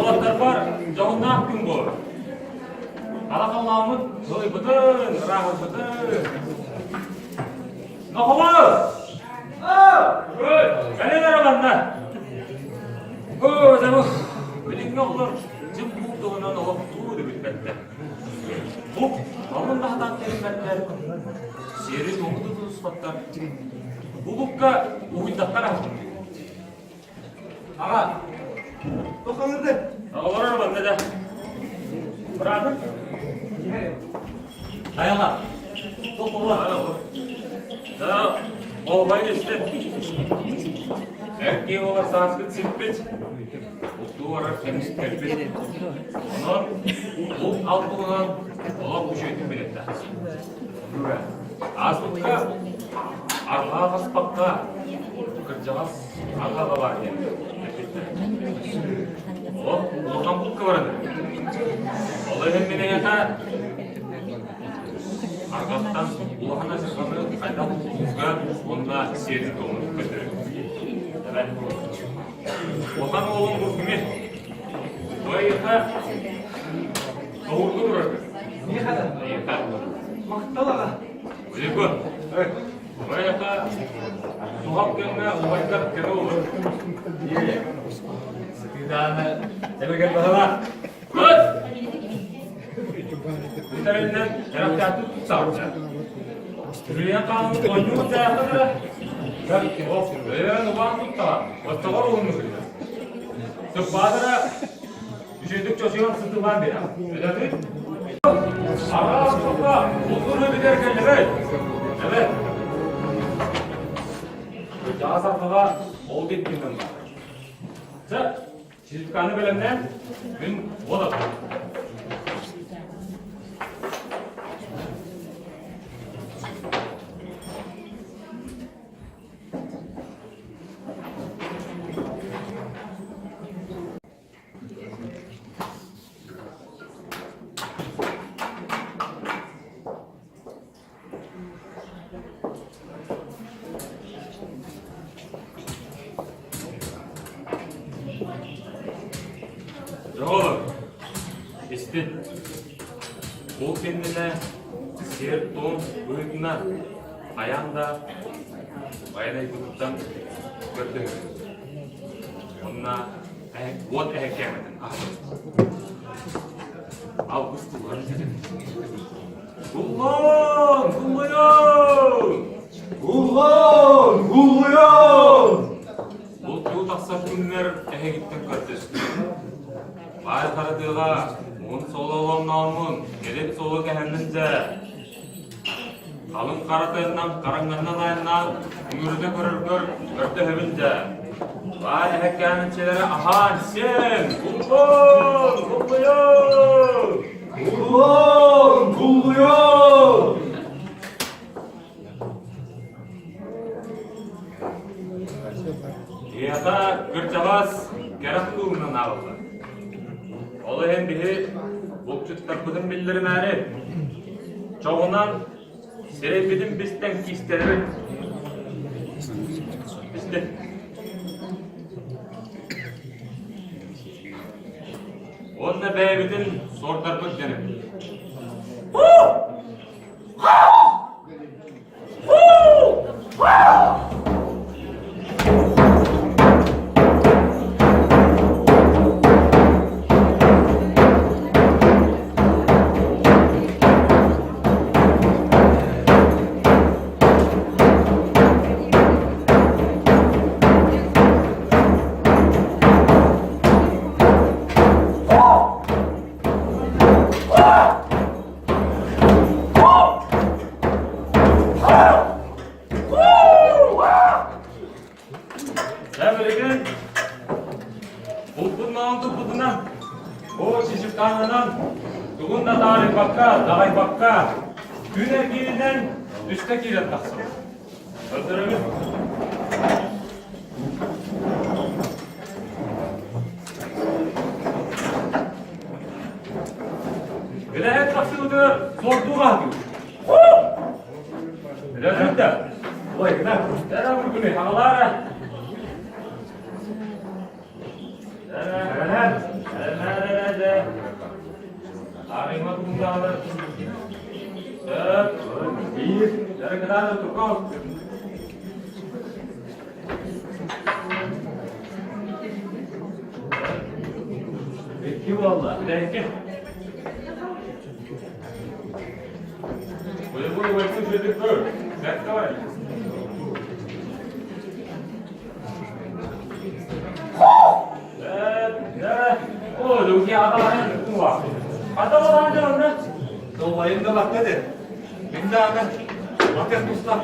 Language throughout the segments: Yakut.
Уолаттарбар дьоһуннаах күн буолар. Хара халлааммыт сылыйбытын, ырааһырбытын. Нохолор! Кэлин эрэ манна! Оо, дьэ билиҥҥи оҕолор дьым буук туһунан олох тугу да билбэттэр. Бук алын да сатаан тэриммэттэр, сиэри-туому да тутуспаттар. Бу букка уһуйдахха эрэ Аҕа, Тохтолорду. Оҕолор манна да. Быраатым. Айаҕа. Тохтолор. Да, оҕолор истин. Эр киһи буолар сааскыт сиппит. Уттуу барар кэмис кэлбит. Онон бу алтылынан олох үчүгэйдик билэтэ. Ааспыкка арҕаа хаспакка кырдьаҕас аҕа баар диэн эппиттэр. Ол улахан булка баран Ол иһин мин эйиэхэ арҕахтан улахан адьырҕаны хайдах бултуурга уонна сиэрин-туомун көрдөрүм. Эбэт. Улахан уолум бу кими? Бу эйиэхэ тоһуурга турар. Миэхэ да. Эйиэхэ. Махтал аҕа. Уйгу. Бу суһал кэмҥэ убайдар көмө olur. Сытыыдааны тэбэгэр баһыла. Кыт! Бу тэрилинэн кэрэхтээхтик тутсаҕын. Түрүйэн хаалбыт оонньуур дьаахыра өйөөн убаан туттаҕа, оччоҕор уһуннук Сыппаатара Үчүгэйдик чочуйан сытылаан биэрэ. Өдөтүн? Араас тутта култуура бүтэр кэллэбэт. Эбэт. Кырдьаҕас арҕаҕа ол диэккинэн бар. Чэ, сертификаны бэлэмнээн, мин уот Дьоҕолор, истин. Ол кэннинэ сиэр-туом быһыытынан хайаан да байанайбытыттан көрдөһөбүт. Уонна уот эһэккээмэтин аһабыт. Алгыс тылларын этэн. Куллаан! Куллайан! Куллаан! Куллайан! Бултуу тахсар күҥҥэр эһигиттэн көрдөстүм. Баай харадыаҕа мун суолу оломнооммун, кэлин суолу кэһэммин дьэ. Халыҥ хара тыаннан хараҥаннан айаннаан үҥүрүтэ көрөргөр көрдөһөбүн дьэ. Баай эһэккээн аһаан сиэн, куллуон, куллуйуҥ! Куллуон, куллуйуҥ! Киһиэхэ кырдьаҕас кэрэх кыылынан ааҕыллар. Ол иһин биһи булчуттарбытын биллэримээри, чоҕунан сирэйбитин бистэн киистэрэбит. Бистэн. Уонна бэйэбитин суордарбыт дэнэбит. Дьэ билигин булпут маҕан туппутунан, оо чичикаанынан тугун да таарыйбакка, даҕайбакка, күн эргииринэн үстэ киирэн тахсабыт. Көрдөрөбүт. Үлэһит тахсыбытыгар суордуу хаһыы. Үлэһит да. Ой, гына. Эра бургуны хагалаара. Эра. Сэрэнээр Арыйма туһундаҕына Сөп. Биир. Дьары кытаанах туркол. Икки буолла. Икки. Боевой бойцы жити көр. Бәккай. Долбайым да бакка де. Мин даҕаны батыах тустаах.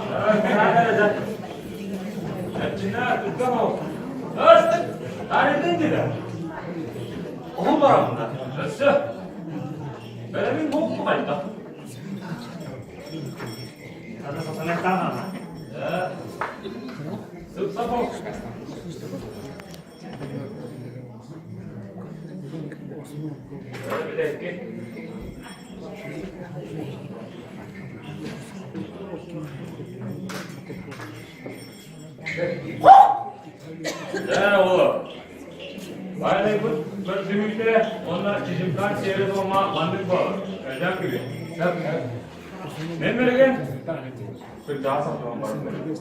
Оһол барамын да. Дьэ, оҕолор, Баайдайбыт көрдөһүүтэ уонна чичимтаан сиэрэ-туома маннык буолар. Өйдөөн күлү. Мен билигин кырдьаҕас охторон барбыт.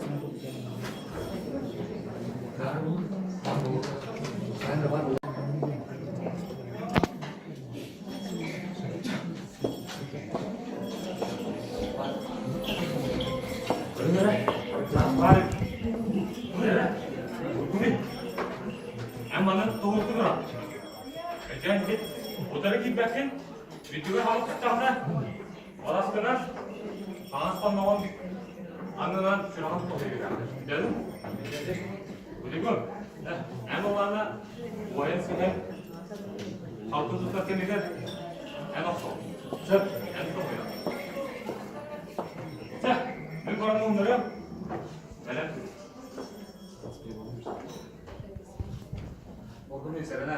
Эн манан тоһутту гына. Өйдөөн иһит, утары киирбэккин, бүттүгэр халык туттаҕына, Баласкынан хаҥас хонноҕун аннынан сүрэҕин тоһуйуга. Дьаным, Билигин, эн улаана уойан сыһан халты тутар кэмигэр эн охсол. Сөп, эн тоһуйа. Чэ, мин баран ууннарыам. Бэлэм. Ордуну сэрэнэ.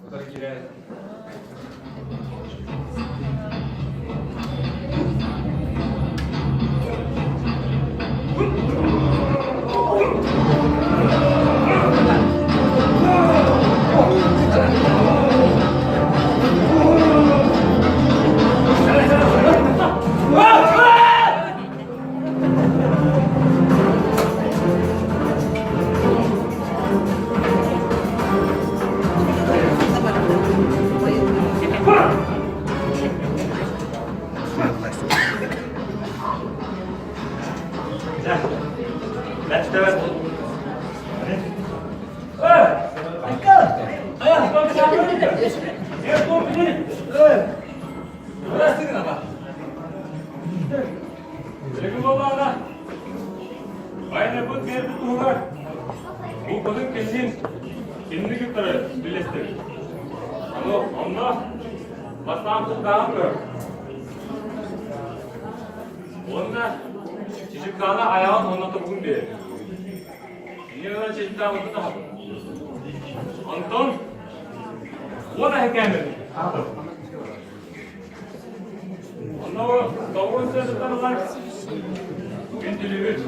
Утары киирэ. Айнабыт биэрбит туһугар булбатын кэннин кинини кытары үллэстэбит. Ону онно бастаан кулгааҕын көр. Уонна чичиккаана айаҕын уонна тобугун биэр. Инньэ гынан чичиккаабытын аһатым. Онтон уон аһыкээмин аһатым. Онно тоҕус сылтан күндүлүбүт.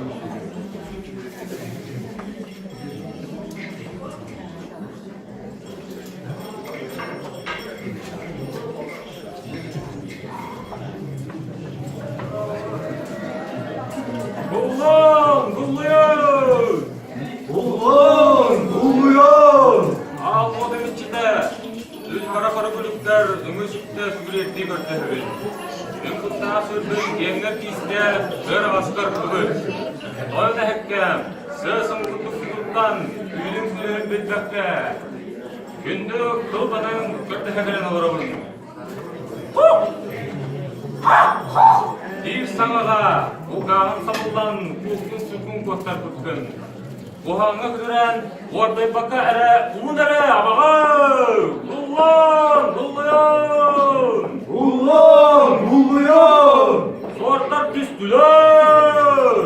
Буллун, буллуйун! Буллун, буллуйун! Аал уот эмиччитэ Үс хара-хара күлүктэр өҥө-сүктэ сүгүрүйэрдии көрдөһөбүн. Өҥ куттаах сүрбүн киэҥнэр киискэ өр аҕаскар кыбыт. Тойон эһэккэм, сыа-сым курдук тутуттан түүнүн күнүһүн билбэккэ, күндү тыл банан көрдөһө кэлэн олоробун. Биир саҥаҕа кулгааҕын сабыллан кууккун-сүргүн куоттарбыккын. Куһаҕаҥҥа күлүрээн, уордайбакка эрэ уун эрэ абаҕа! Буллун! Буллуйун! Буллун! Буллуйун! Суортар түстүлэр!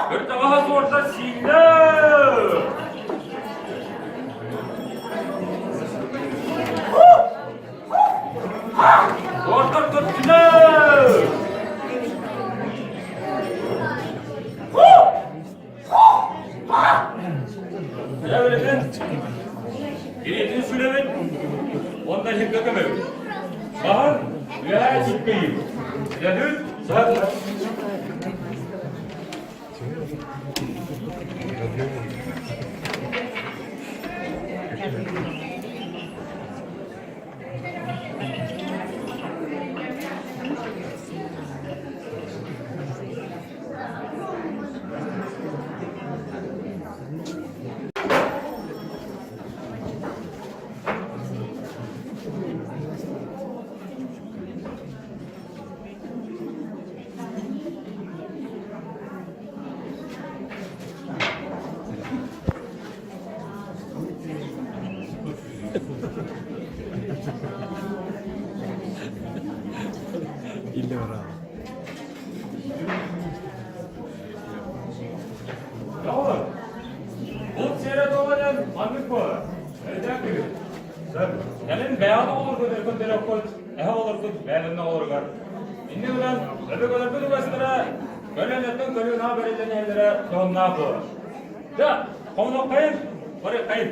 Кырдьаҕаһа суордар сииллэр! Суортар көттүлэр! Өйдөһүт? Сөп. Доҕор, булт сиэрэ-туома диэн маннык буолар. Өйдөөн кэбис. Кэлин бэйэҕит оҕолоргут өркүт эһэ оҕолоргут бэйэлэрин оҕолоругар. Инньэ гынан өбүгэлэрбит үгэстэрэ көлүөнэттэн көлүөнэҕэ бэриллэн иһэллэрэ дьоһуннаах буолар. Дьэ, хомунуоххайын, барыаххайын.